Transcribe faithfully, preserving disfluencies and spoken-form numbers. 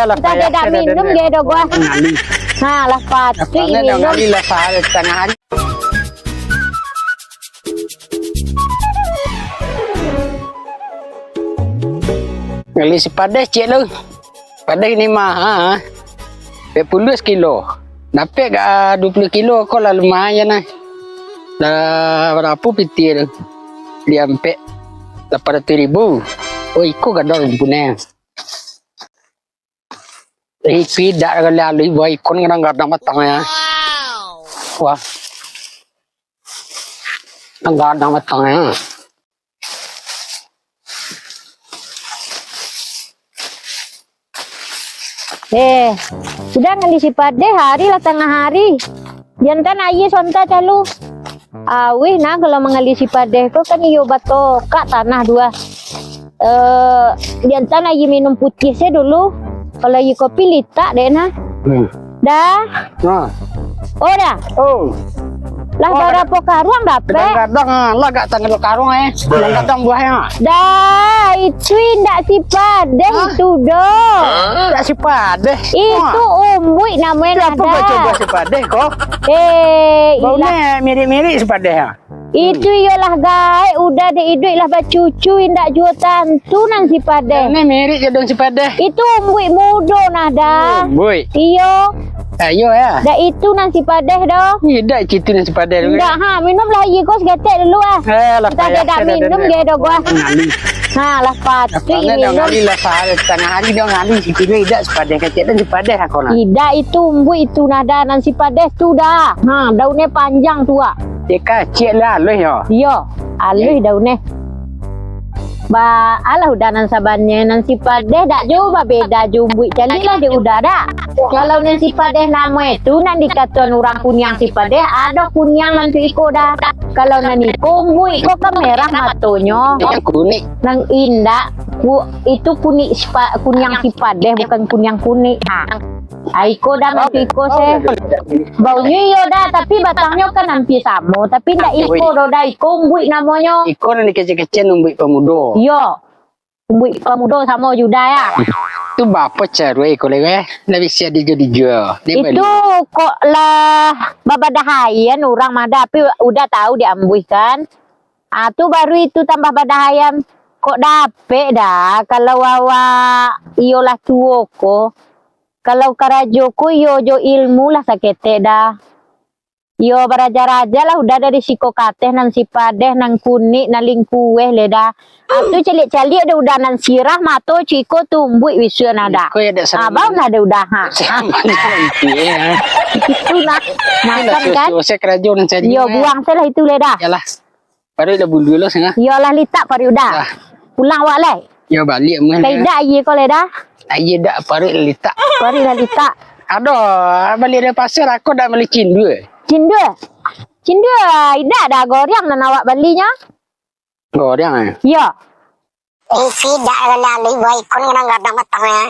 Lah, entah dia dak minum, dia dah buah. Ngali. Ha, lah patuik minum. Ngali lah sahari satangah hari. Ngali sipadeh ciek lu. Padeh ni mah, ha. Dua puluah kilo. Dapek ka dua puluah kilo ko lah lumayan lah. Lah barapo pitih tu? Di ampek lapan ratuih ribu. Oh, iko gadang rumpunyo. Eh, pidak kali alih buah ikon kadang-kadang matangnyo. Wah. Kadang-kadang matangnyo. Eh, sudah ngali sipadeh, hari lah tangah hari. Diantan aia sonta calu. Awih nah, kalau mangali sipadeh ko kan iyo batokak tanah dua. Eh, diantan aia minum putiah se dulu. Kalau aia kopi litak dek nah. Hmm. Dah. Nah. Oh, dah. Oh. Lah, oh, barapo karuang dapek? Kadang-kadang, ah, lah gak tanggal karuang, eh. Kadang-kadang buahnyo. Dah, itu indak sipadeh itu doh. Indak sipadeh. Itu umbuik namonyo. Itu apo dah? Baco buah sipadeh ko? Eh, bau ilah. Neh, mirip-mirip sipadeh, ah. Itu iyolah gaek, udah dek iduik lah bacucu, indak juo tantu nan sipadeh. Dah neh mirip jo daun sipadeh. Itu umbuik mudo nah dah. Umbuik. Iyo. Ayo ya. Dak itu nan sipadeh doh. Idak itu nan sipadeh tu. Indak ha, minumlah aia ko saketek dulu ah. Eh, lah. Entah payah dia dak minum dia doh buah. Ngali. Ha, lah patuik minum. Ngali lah sahari satangah hari dia ngali, sikini idak sipadeh kecek dan sipadeh aku nah. Idak itu umbuik itu nah dah, nan sipadeh tu dah. Ha, daunnyo panjang tu ah. Dia kacik lah aluih yo. Iyo, aluih daunnyo. Ba, alah udah nan sabananyo, nan sipadeh dak jo babeda jo umbuik, caliaklah dek udah dak. Kalau nan sipadeh namo itu nan dikatoan urang kuniang sipadeh, ado kuniang nan tu iko dah. Kalau nan iko umbuik iko kan merah matonyo. Yang kunik. Nan indak, ku, itu kunik sipa-, kuniang sipadeh, bukan kuniang kunik. Ha. Ah, iko dah mati iko se. Baunyo iyo dah, tapi batangnyo kan ampia samo, tapi ndak iko doh dah, iko umbuik namonyo. Iko nan dikecek-kecek umbuik pamudo. Iyo. Umbuik pamudo samo jo udah ya. Tu bapo caro iko leh, eh? Lah bisa dijual-dijual. Itu kok lah babadahaian urang mah dah, tapi udah tahu diambuih kan. Ah, tu baru itu tambah badahaian. Kok dapek dah kalau awak iyolah tuo ko. Kalau karajo ko iyo jo ilmu lah saketek dah. Iyo baraja-raja lah udah dari siko kateh nan sipadeh, nan kunik, nan lingkueh leh dah. Ah, tu caliak-caliak deh udah nan sirah mato ciko tumbuik wisuan dah. Iko ya dak. Abang lah deh udah ha. Itu nah. Makan kan? Selesai karajo nan cari. Iyo buang se lah itu leh dah. Yalah. Paruik lah bulu lo sanga. Iyo lah litak paruik udah. Lah. Pulang awak lai. Iyo baliak mah. Kaidak aia ko lai dah. Aia dak paruik lah litak. Paruik lah litak. Aduh, baliak dari pasar aku dak bali cindua. Cindua? Cindua, idak dah goreang nan awak balinyo. Goreang eh? Iyo. Eh, sidak lah lalu buah ikun kadang-kadang matang eh.